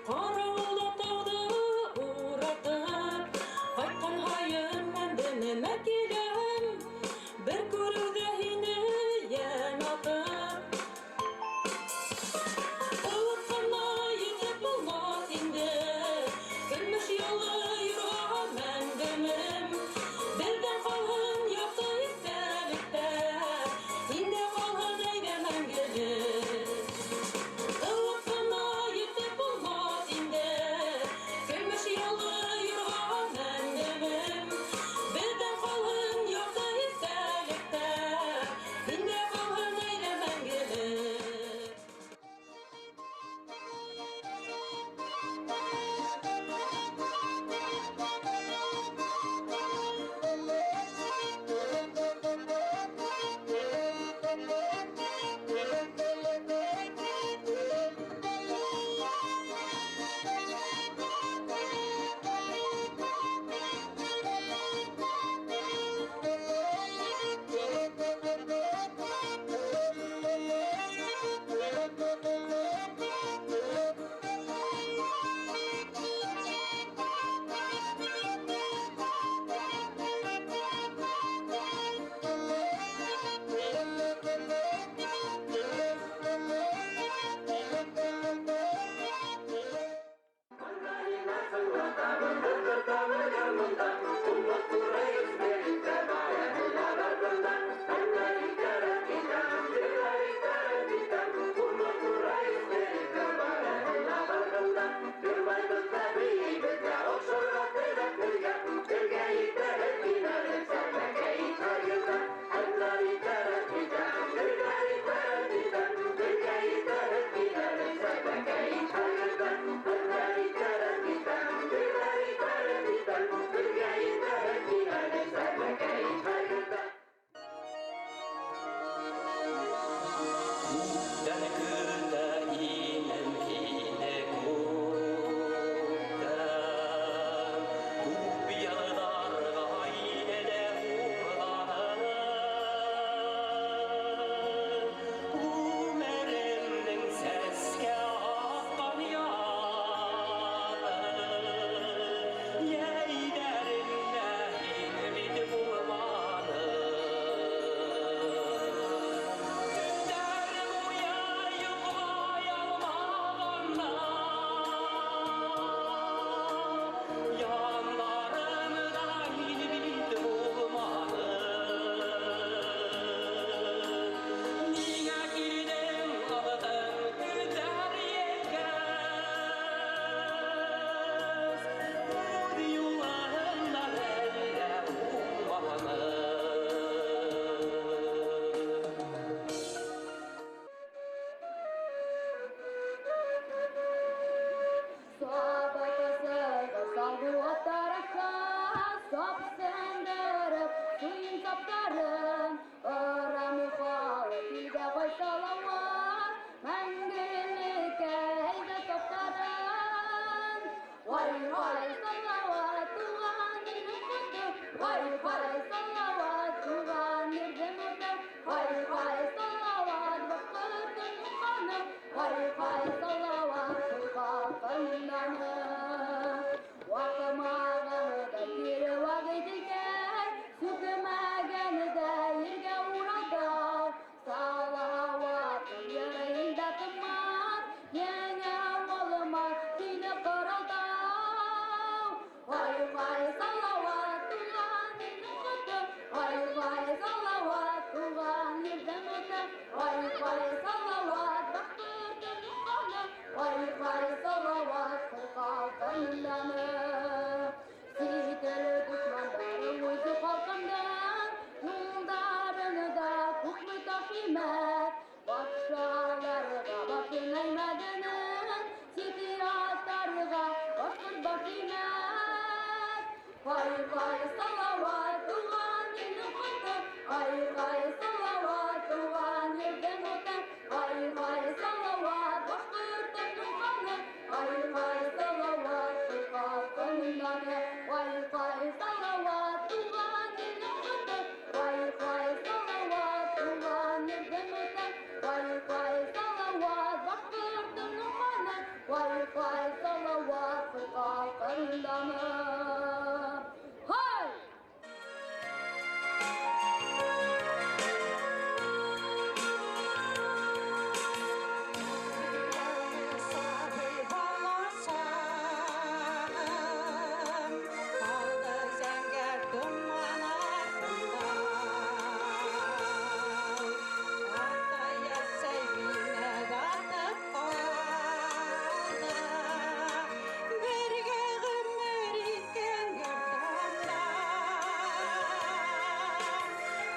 Ҡарауыл атауҙы уратып, Һай-һай, Салауат, туған ерҙең уты. Һай-һай, Салауат, башҡортоң ҡаны. Һай-һай, Салауат, халҡының даны. Ваҡымағаны кире ваҡ ителгән, сүкемәгәне дә ергә уралдар. Салауатым йыры илдә тынмаҫ, йәңә ауылыма һине ҡоралтау. Һай-һай, Салауат, туған илдең ҡото. Һай-һай, Салауат, туған ерҙең уты. Һай-һай, Салауат, башҡортоң ҡаны. Һай-һай, Салауат, халҡының даны. Сит ил дошмандары үҙ халҡымдың юлдарында күпме таш имәҫ. Батшаларға башын эймәгәнен, сит аттарға башҡорт баш эймәҫ. Һай-һай, Салауат, туған илдең ҡото. Һай-һай, Салауат, туған ерҙең уты. Һай-һай, Салауат, башҡортоң ҡаны. Һай-һай, Салауат, халҡының даны. Һай-һай, Салауат, туған илдең ҡото. Һай-һай, Салауат, туған ерҙең уты. Һай-һай, Салауат, башҡортоң ҡаны. Һай-һай, Салауат, халҡының даны. Һай! Сабый бала сағым, ҡалды зәңгәр томан артында. Атай, әсәй мине ятып ҡалды, бергә ғүмер иткән йортомда.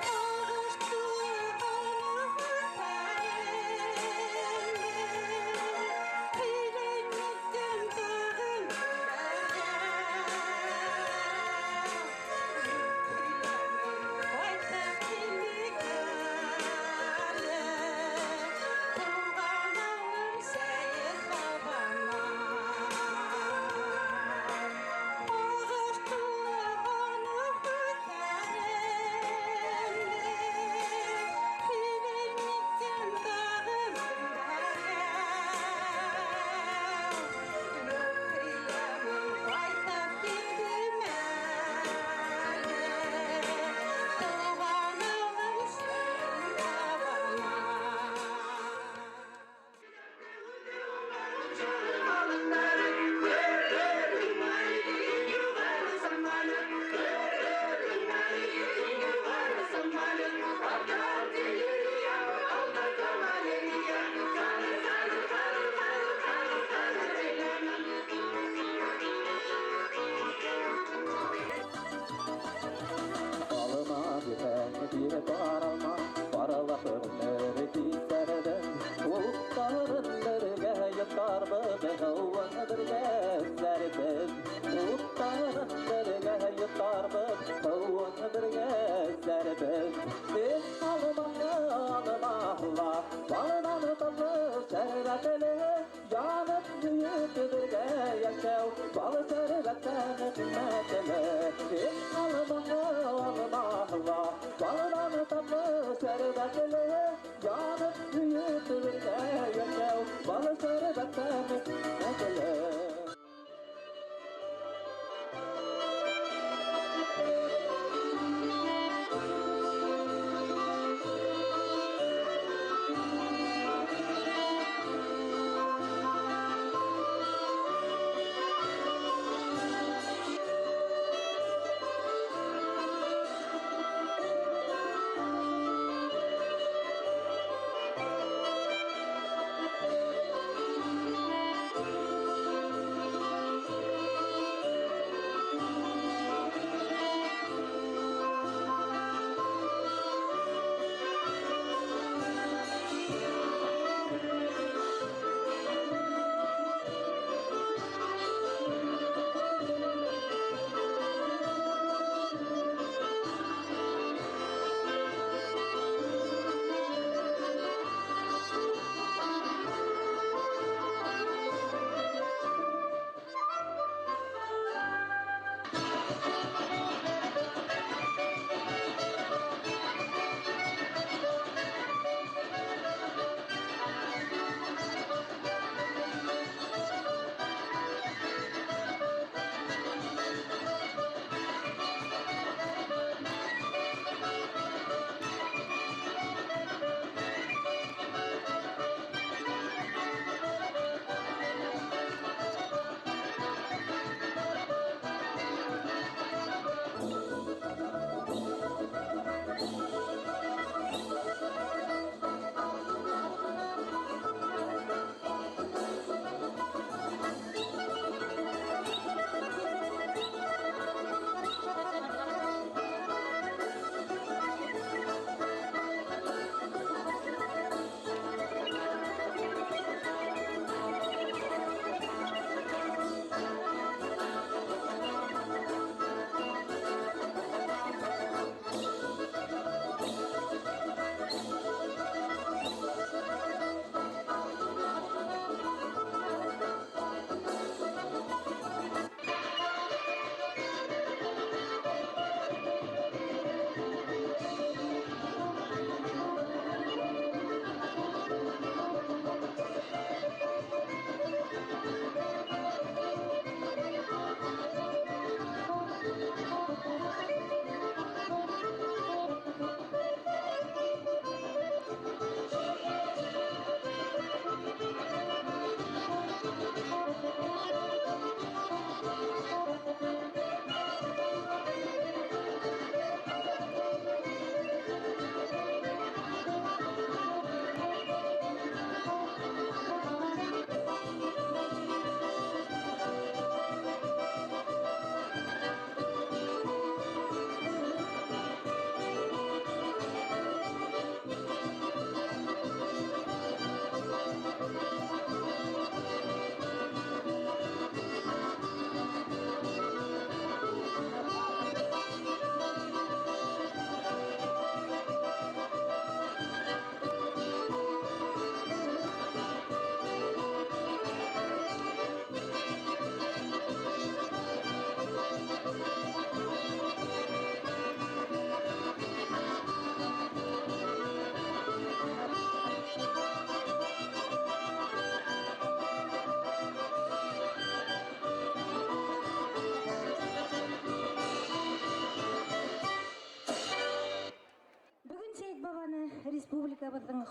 Һағыш тулы һүҙҙәремде һөйләй киттем тағын көндәргә. Ҡайтып килик әле, тыуған ауылым Сәйет бабама. Һағыш тулы һүҙҙәремде һөйләй киттем тағын көндәргә. Юҡ, һөйләмәй ҡайтып килдем әле, тыуған ауылым Сәйет бабама. Алма бирһәң бир пар алма, парлашып бер киҫәрбеҙ. Уттарын бергә йотарбыҙ, һыуын бергә эсәрбеҙ. Уттарын бергә йотарбыҙ, һыуын бергә эсәрбеҙ. Эх, алмаңы алма, балдан татлы шәрбәтле, янып көйөп бергә йәшәү, бал шәрбәттән ҡиммәтле. Эх, алмаңы алма, балдан татлы шәрбәтле, янып көйөп бергә йәшәү, бал шәрбәттән ҡиммәтле.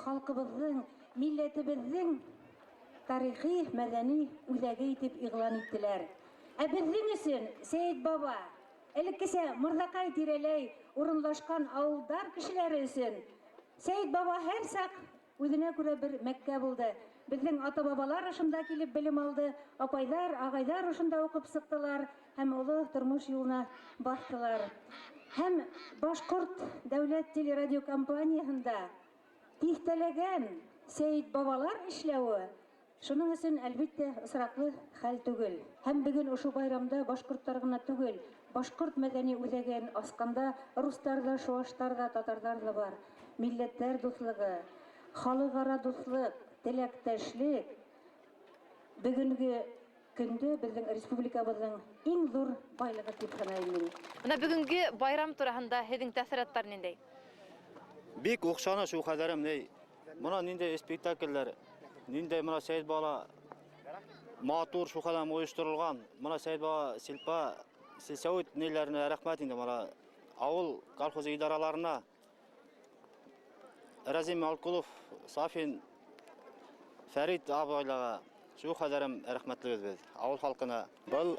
халҡыбыҙҙың, милләтебеҙҙең тарихи, мәҙәни үҙәге итеп иғлан иттеләр. Ә беҙҙең өсөн Сәйет баба, элеккесә Мырҙаҡай тирәләй урынлашҡан ауылдар кешеләре өсөн Сәйет баба һәр саҡ үҙенә күрә бер мәккә булды. Беҙҙең ата-бабалар ошонда килеп белем алды, апайҙар, ағайҙар ошонда уҡып сыҡтылар һәм оло тормош юлына баҫтылар. Һәм Башҡорт дәүләт телерадиокомпанияһында тиҫтәләгән Сәйет бабалар эшләүе шуның өсөн, әлбиттә, осраҡлы хәл түгел. Һәм бөгөн ошо байрамда башҡорттар ғына түгел, башҡорт мәҙәни үҙәген асҡанда рустар ҙа, шуаштар ҙа, татарҙар ҙа бар. Милләттәр дуҫлығы, халыҡ-ара дуҫлыҡ, теләктәшлек бөгөнгө көндә беҙҙең республикабыҙҙың иң ҙур байлығы тип һанайым мин. Бына бөгөнгө байрам тураһында һеҙҙең тәьҫораттар ниндәй? Бик оҡшаны шул хәҙәрем, ни. Бына ниндәй спектакльләр, ниндәй бына Сәйет бала матур шул хәҙәрем ойошторолған. Бына Сәйет бала силпа, силсәүит ниләренә рәхмәт инде бына ауыл колхозы идараларына. Разим Алкулов, Сафин, Фәрит абайларға шул хәҙәрем рәхмәтлебеҙ беҙ ауыл халҡына. Был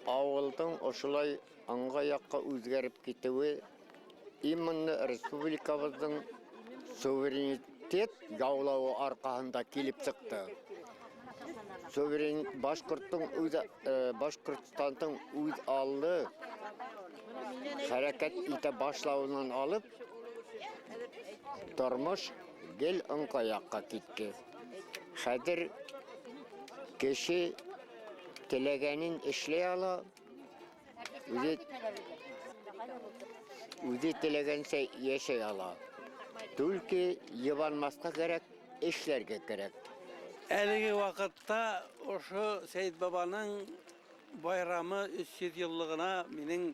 ауылдың ошолай ыңғай яҡҡа үҙгәреп китеүе именно республикабыҙҙың суверенитет яулауы арҡаһында килеп сыҡты. Суверен Башҡорттоң үҙ, Башҡортостандың үҙ аллы хәрәкәт итә башлауынан алып тормош гел ыңғай яҡҡа китте. Хәҙер кеше теләгәнен эшләй ала, үҙе теләгәнсә йәшәй ала. Түлке йыбанмаҫҡа кәрәк, эшләргә кәрәк. Әлеге ваҡытта ошо Сәйет бабаның байрамы 300 йыллығына минең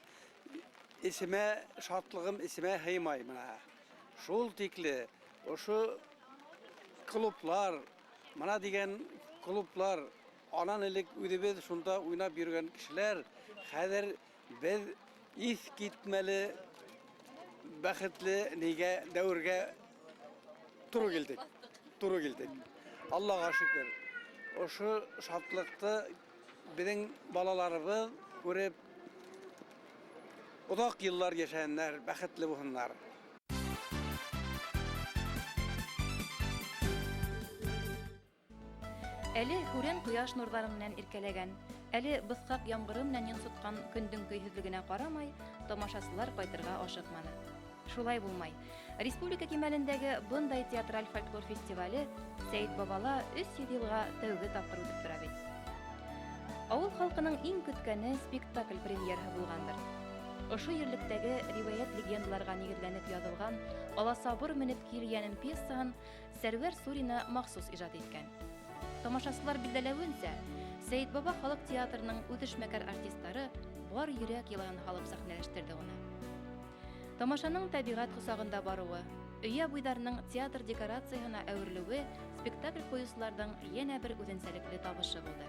исемә, шатлығым исемә һыймай бына. Шул тикле ошо клублар, мына дигән клублар, анан элек үҙебеҙ шунда уйнап йөрөгән кешеләр, хәҙер беҙ иҫ китмәле бәхетле нигә дәүергә туры килдек. Туры килдек. Аллаға шөкөр. Ошо шатлыҡты беҙҙең балаларыбыҙ күреп оҙаҡ йыллар йәшәһеннәр, бәхетле булһыннар. Әле һүрән ҡояш нурҙары менән иркәләгән, әле быҫҡаҡ ямғыры менән йонсотҡан көндөң көйһөҙлөгөнә ҡарамай, тамашасылар ҡайтырға ашыҡманы. Шулай булмай. Республика кимәлендәге бындай театраль фольклор фестивале Сәйет бабала 300 йылға тәүге тапҡыр үтеп тора бит. Ауыл халҡының иң көткәне спектакль премьераһы булғандыр. Ошо ерлектәге риүәйәт легендаларға нигеҙләнеп яҙылған Аласабыр менеп килгәнем пьесаһын Сәрвәр Сурина махсус ижад иткән. Тамашасылар билдәләүенсә, Сәйет баба халыҡ театрының үҙешмәкәр артисттары бар йөрәк йылыһын һалып сәхнәләштерҙе уны. Тамашаның тәбиғәт ҡосағында барыуы, өйә буйҙарының театр декорацияһына әүерелеүе спектакль ҡуйыусыларҙың йәнә бер үҙенсәлекле табышы булды.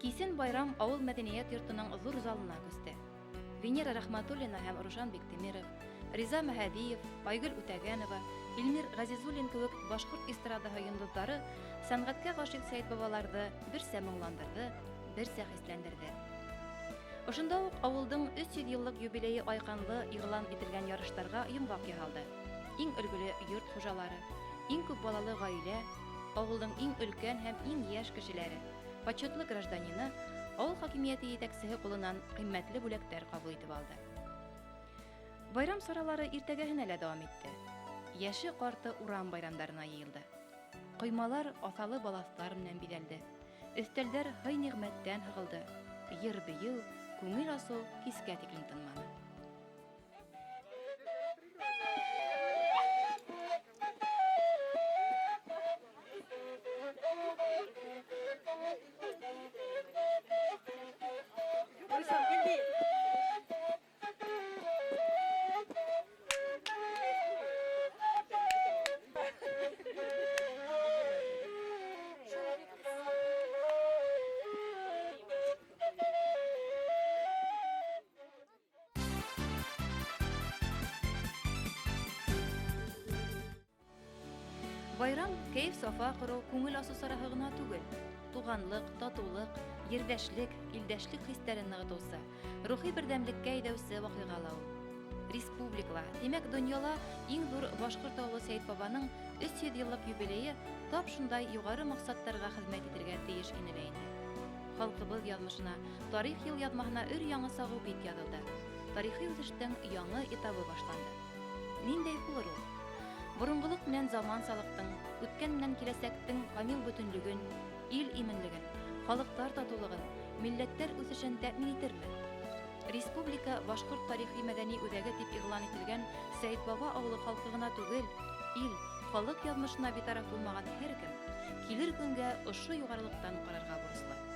Кисен байрам ауыл мәҙәниәт йортоноң ҙур залына күсте. Венера Рәхмәтуллина һәм Рушан Биктимиров, Риза Мәһәҙиев, Айгөл Үтәгәнова, Илмир Ғәзизуллин кеүек башҡорт эстрадаһы йондоҙҙары сәнғәткә ғашиҡ Сәйет бабаларҙы берсә моңландырҙы, берсә хисләндерҙе. Ошонда уҡ ауылдың 300 йыллыҡ юбилейы айҡанлы иғлан ителгән ярыштарға йомғаҡ яһалды. Иң өлгөлө йорт хужалары, иң күп балалы ғаилә, ауылдың иң өлкән һәм иң йәш кешеләре, почетлы гражданины ауыл хакимиәте етәксеһе ҡулынан ҡиммәтле бүләктәр ҡабул итеп алды. Байрам саралары иртәгәһенә лә дауам итте. Йәше ҡарты урам байрамдарына йыйылды. Ҡоймалар аҫалы балаҫтар менән биҙәлде. Өҫтәлдәр һый-ниғмәттән һығылды. Йыр-бейеү, күңел асыу кискә тиклем тынманы. Байрам кәйеф-сафа ҡороу, күңел асыу сараһы ғына түгел, туғанлыҡ, татыулыҡ, ерҙәшлек, илдәшлек хистәрен нығытыусы, рухи берҙәмлеккә әйҙәүсе ваҡиға ла ул. Республикала, тимәк, донъяла иң ҙур башҡорт ауылы Сәйетбабаның 300 йыллыҡ юбилейы тап шундай юғары маҡсаттарға хеҙмәт итергә тейеш ине лә инде. Халҡыбыҙ яҙмышына, тарих йылъяҙмаһына өр-яңы сағыу бит яҙылды. Тарихи үҫештең яңы этабы башланды. Ниндәй булыр ул? Боронғолоҡ менән замансалыҡтың, үткән менән киләсәктең камил бөтөнлөгөн, ил именлеген, халыҡтар татыулығын, милләттәр үҫешен тәьмин итерме? Республика башҡорт тарихи-мәҙәни үҙәге тип иғлан ителгән Сәйетбаба ауылы халҡы ғына түгел, ил, халыҡ яҙмышына битараф булмаған һәр кем килер көнгә ошо юғарылыҡтан ҡарарға бурыслы.